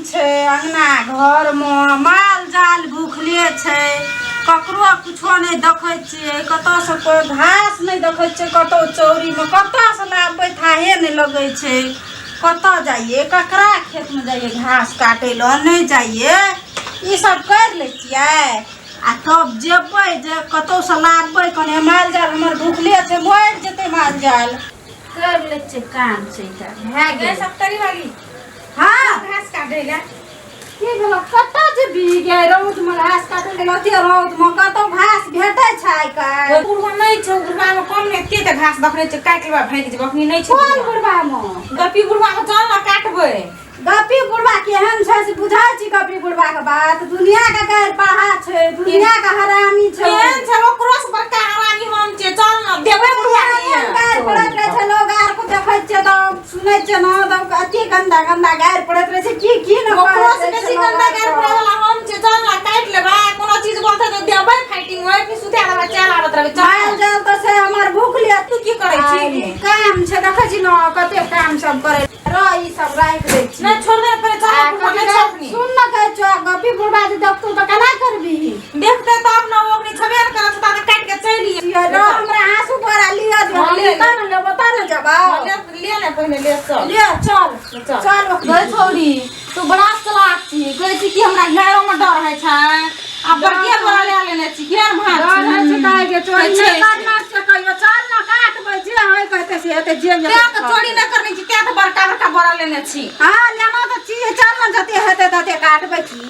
छै अंगना घरमे माल जाल भूखले छै ककरो कुछो नहि देखै छियै कतऽसँ कोइ घास नहि देखै छियै कतहु चौरीमे कतऽसँ लाबबै थाहे नहि लगै छै कतऽ जाइए ककरा खेतमे जाइए घास काटै लए नहि जाइए ई सब करि लै छियै आ तब जेबै जे कतहुसँ लाबबै कने माल जाल हमर भूखले छै मरि जेतै माल जाल करि लै छियै काम छै तऽ भए गए गेल सप्तरी वाली हँ घास काटे ला की भेलो कतऽ जेबही गे रौदमे घास काटै लए ओते रौदमे कतौ घास भेटै छै आइ काल्हि बुढ़वा नहीं छौ बुढ़वा में कम ने एते तऽ घास देखने छै काटि लेबा भागि जेबै अखनी नहीं छै कोन बुढ़बामे गपी बुढ़वा के चल ना काटबै गपी बुढ़बा केहन छै से बुझै छी गपी बुढ़बा के बात दुनिया के गैर पढ़ा छै दुनिया के हरामी छै केहन छै ओकरो से बड़का हरामी हम छै चल ना देबै बुढ़वा के गारि पड़ैत रहै छै लोग आर को देखै छियै तऽ सुनै छियै ने तऽ अति गंदा गंदा गारि पड़ैत रहै छै की की ने ओकरो कहैत से रहै छै बेसी लोग गंदा आर गारि को। पड़ै वाला हम छै चल ना काटि लेबै कोनो चीज बोलतै तऽ देबै फाइटिंग होय फिर सुता देबै चल आबत रहबै चल माल जाल तऽ से हमर भूख लिअ तू की करै छी काम छै देखै छी ने कते काम सब करै रह ई सब राखि दै छी नहीं छोड़ दे पहिले चल आ बुढ़वा कथी नहीं कहै- छै अखनी सुन न कहै छौ गपी बुढ़बा जे देखतौ तऽ केना करबी देखते तब ना ओकनी छबे ने करत ताबे काटि के चलि लिअ रह हमरा आंसू तोरा लिअ जे हाँ, ले ले। तब ने लेबो तब ने जेबौ ले ले ले पहिने ले चल ले चल चल। चल गै छौड़ी तू बड़ा चलाक छी कहै छी कि हमरा घेरो में डर होइ छै आ बड़के बड़ा ले लेने छी घेर भार डर होइ छै काहे के चोरी छै। नहि करना छै कहियो चल न काटबै जे होइ कहते से हेतै जे तें तऽ चोरी नहि करने छी तें तऽ बड़का बड़का बड़ा लेने छी हँ लेना तऽ छी चल न जते हेतै तते काटबै की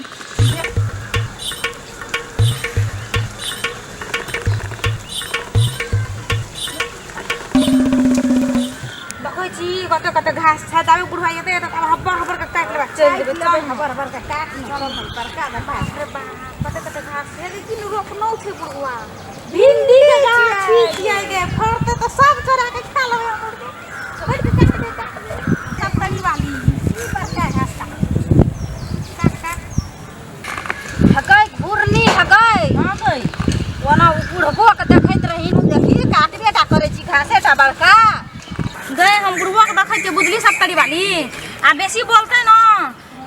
देखै छी कते कते घास छै ताबे बुढ़वा एतै तऽ तब हब्बर हब्बर के काटि लेबा चलि जेबै चल हबर हबर के काट न चल बड़का बड़का अरे बाप कते कते घास छै लेकिन रोपनो छै बुढ़वा भिंडी के गाछ छी छियै गे फड़तै तऽ सब चोरा के खा लेबै हमर के छोड़ि के काटि दे काटि दे सब तरी वाली ई बड़का घास काट काट काट हगै घुरनी हगै हां गई ओना ओ बुढ़बो के देखैत रही नु देखी काटबे टा करै छी घासे टा बड़का गए हम बुढ़वा के देखै छियै बुझली सब तरी वाली आ बेसी बोलतै न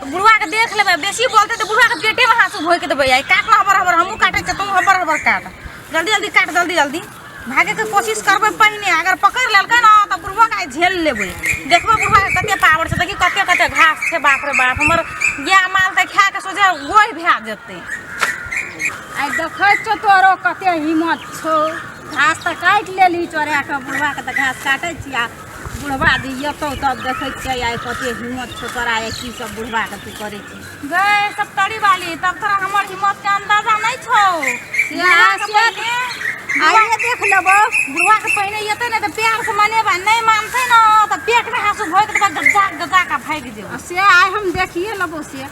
तऽ बुढ़वा के देख लेबै बेसी बोलतै तऽ बुढ़वा के पेटे में हाँसू भोकि देबै आइ काटना हबर हबर हमहूँ काटै छियै तू हबर हबर काट जल्दी जल्दी काट जल्दी जल्दी भागे के कोशिश करबै पहिने अगर पकड़ि लेलकै ने तऽ बुढ़वा के आइ झेल लेबै देखबै बुढ़वा के कते पावर छै देखी कते कते घास छै बाप रे बाप हमर गाय माल तऽ खा के सोझे गोहि भए जेतै आइ देखै छौ तोरो कते हिम्मत छौ घास तऽ काटि लेलही चोरा कऽ बुढ़वा के तऽ घास काटै छी आ बुढ़वा जे एतौ तब देखै छियै आइ कते हिम्मत छौ तोरा आइ की सब बुढ़वा के तू करै छी गए सप्तरी वाली तब तोरा हमर हिम्मत के अंदाजा नहीं छौ बुढ़वा के पहिने आइए देख लेबो बुढ़वा के पहिने एतै ने तऽ प्यार से मनेबा नहीं मानतै ने तऽ पेट में हाँसू भोकि देबा गजा गजा के भागि जेबो से आइ हम देखिए लेबो से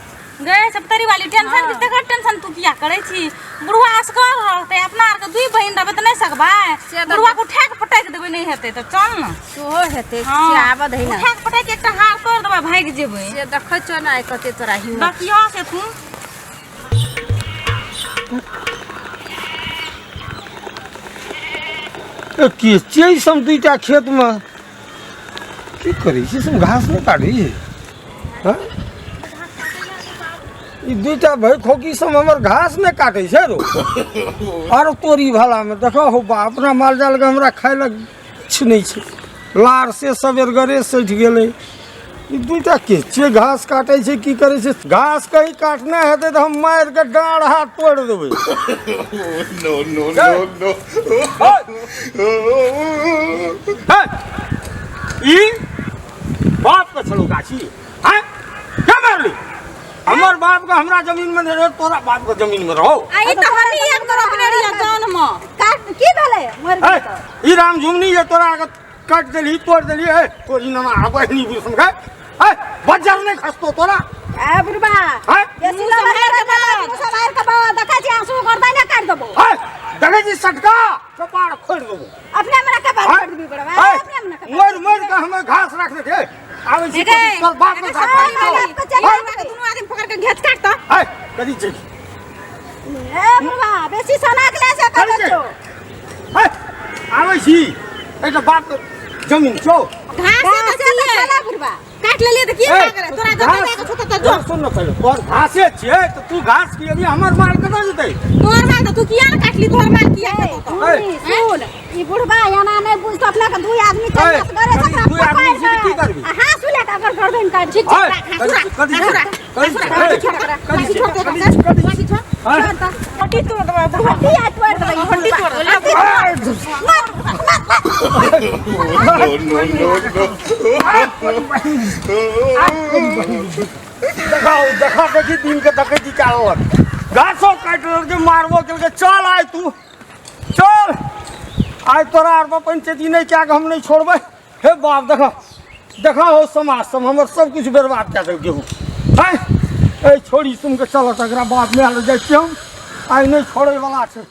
गए सप्तरी वाली टेंशन के तकर टेंशन तू किया करै छी बुढ़वा असगर रहतै अपना आर के दुई बहिन रहबै तऽ नहीं सकबै से तऽ- बुढ़वा के उठा के पटकि देबै नहीं हेतै तऽ चल ने सेहो हेतै हँ। से आबऽ दही ने उठा के पटकि एकटा हार तोड़ि देबै भागि जेबै से देखै छौ ने आइ कते तोरा हिम्मत देखियो से तू ए, की छियै ई सब दुईटा खेतमे की करै छी सब घास नहि काटै छी हँ? ई दुईटा भाई खोकी सब हमर घास नहि काटै छै रो आरो तोरी भालामे देखो हो बा अपना माल जालके हमरा खाय लए किछु नहि छै लार से सबेर गरे सठि गेलै ई दुईटा के छियै घास काटै छै की करै छै घास कहीं काटना हेतै तऽ हम मारि कऽ डाँड़ हाथ तोड़ि देबै No, no, no, no. हे, ई बाप के छलो गाछी हैं के मारली हमर बाप के हमरा जमीन में नहीं रहो तोरा बाप के जमीन में रहो आ ई तऽ हमही एक गो रोपने रहियै जौन मे काट की भेलै मरि हे गेल तऽ ई राम झुमनी जे तोरा के काट देली तोड़ देली हे तोरी नना आबै नहीं बुझ के हे बज्जर नहीं खसतो तोरा ए बुढ़बा हैं? बेसी मुँह लड़ाई सम्हारि के के बाज। मुँह सम्हारि के बाज देखै छी आंसू गर्दै ने काटि देबो हे देखै छी सटका कपाड़ खोड़ देबो अपने मने कपार हैं? खोड़ि देबी बुढ़बा हे, अपने मने कपार मरि मरि के हमें घास रख दे के आबै छी गे, तोर बाप के साथ हाँ, बाप के चल। हे, दुनू आदमी पकड़ के घेच काट तऽ हे कथी छै ए बुढ़बा बेसी सनाक ले से कथी करै छै छौ हे आबै छी एहिटा बाप के जमीन छौ घास घासे तऽ तऽ छियै छलै बुढ़बा काट लेलियै तऽ की ए, भए गेलै तोरा जतऽ घास जाके छौ ततऽ जो जो। सुन न पहिले, तोहर घासे छियै तऽ तू घास खिएबही, हमर माल कतऽ जेतै? तोहर माल तऽ तू किया ने काटली? तोहर माल किया खेतौ तऽ? ए, सुन, ई बुढ़बा एना नहि बुझतो, अपना के दुई आदमी ए, चल असगरे कथी ओकरा दुई आदमी पकड़ि छी तऽ की कऽ करबही? आ हाँसू लए कऽ ओकर गर्दन काटि ठीक छै, ए, राख, हाँसू राख, कथी हाँसू राख, कथी हाँसू राख, ए, हड्डी छोड़ एकरा, कथी हड्डी छोड़ दे कथी एकरा, कथी हड्डी छोड़। हैं? छोड़ तऽ। हड्डी तोड़ देबै बुढ़बा। हड्डी आइ तोड़ि देबै ई हड्डी बुढ़बा। तोड़ देबै। No, no, no, no. देखाओ, देखा देखी दिन के देखै निकाललक, घासो काटि लेलकै, मारबो केलकै। चल आइ तू चल, आइ तोरा आर पर पंचायती नहि कए कऽ हम नहि छोड़बै। हे बाप, देख देखा हो, समाज सब हमर सब किछु बर्बाद कए देलकै हूँ। हैं, एहि छोड़ी सुन कऽ चलत, एकरा बाप माय लग जाइ छियै हम, आइ नहि छोड़ैवला छै।